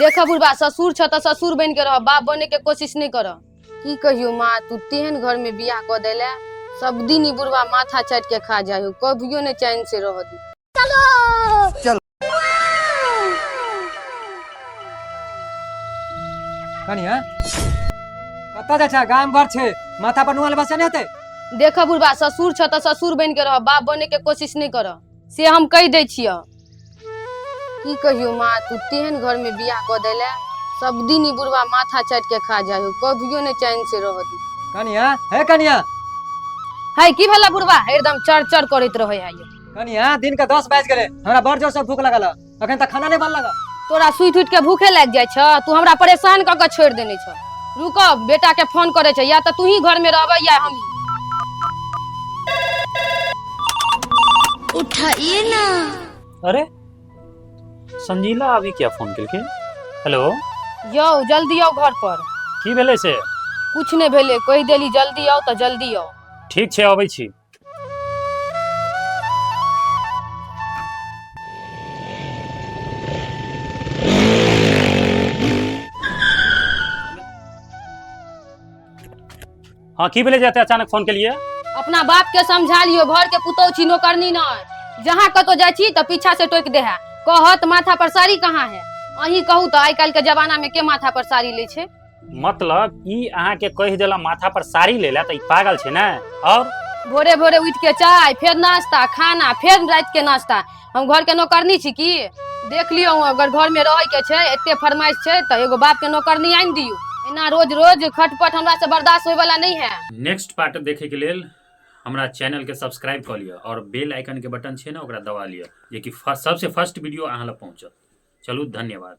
देख बुढ़बा, ससुर छ तऽ ससुर बनि के रह, बाप बने के कोशिश नहि कर। की कहियो माँ, तू तेहन घर में बियाह कऽ देले, सब दिन ई बुढ़बा माथा चाटि के खा जाइ हो, कभियो नहि चैन से रह दी। चल कनिया, कतऽ जाइ छै? गाम घर छै, माथा पर नुआ लेबा से नहि हेतै। देख बुढ़बा, ससुर छ तऽ ससुर बनि के रह, बाप बने के कोशिश नहि कर, से हम कहि दै छियह। की कहियो माँ, तू तेहन घर में बियाह कऽ देले, सब दिन ई बुढ़बा माथा चाटि के खा जाइ हो, कभियो नहि चैन से रह दी। कनिया, हे कनिया। है की भेला बुढ़बा, एकदम चर चर करैत रहै है। कनिया, दिन के 10 बाजि गेलै, हमरा बड़ जोर से भूख लगल है, अखन तक खाना नहि बनलक। तोरा सुति उठि के भूखे लागि जाइ छ? तू हमरा परेशान कऽ के छोड़ि देने छ। रुक, बेटा के फोन करै छै, या तऽ तू ही घर में रहबै या हम ही। उठाइए ना। अरे संजीला अभी क्या फोन केलकै? हेलो। यौ, जल्दी आउ घर पर। की भेलै से? कुछ नहि भेलै, कहि देली जल्दी आउ तऽ जल्दी आउ। ठीक छै, अबै छी। हाँ, की भेलै जे एते अचानक फोन केलिए? अपना बाप के समझा लियो, घर के पुतोह छी, नौकरनी नहि। जहाँ कतौ जाइ छी तऽ पीछा से टोकि दे है, कहत माथा पर साड़ी कहाँ है। अहीं कहू तऽ, आइ काल्हि के जमाना में के माथा पर साड़ी लै छै? मतलब ई अहाँके कहि देला माथा पर साड़ी ले ला, तऽ ई पागल छै ने? और भोरे भोरे उठि के चाय, फेर नाश्ता खाना, फेर राति के नाश्ता। हम घर के नौकरनी छी की? देख लियौ, अगर घर में रहे के छै, एते फरमाइश छै, तऽ एगो बाप के नौकरनी आनि दियौ। एना रोज रोज खटपट हमरा से बर्दाश्त होय वाला नहीं है। नेक्स्ट पार्ट देखैके लेल हमरा चैनलके सब्सक्राइब कऽ लिअ आओर बेल आइकनके बटन छै ने, ओकरा दबा लिअ, जेकि सबसे फर्स्ट वीडियो अहाँ लग पहुँचत। चलू, धन्यवाद।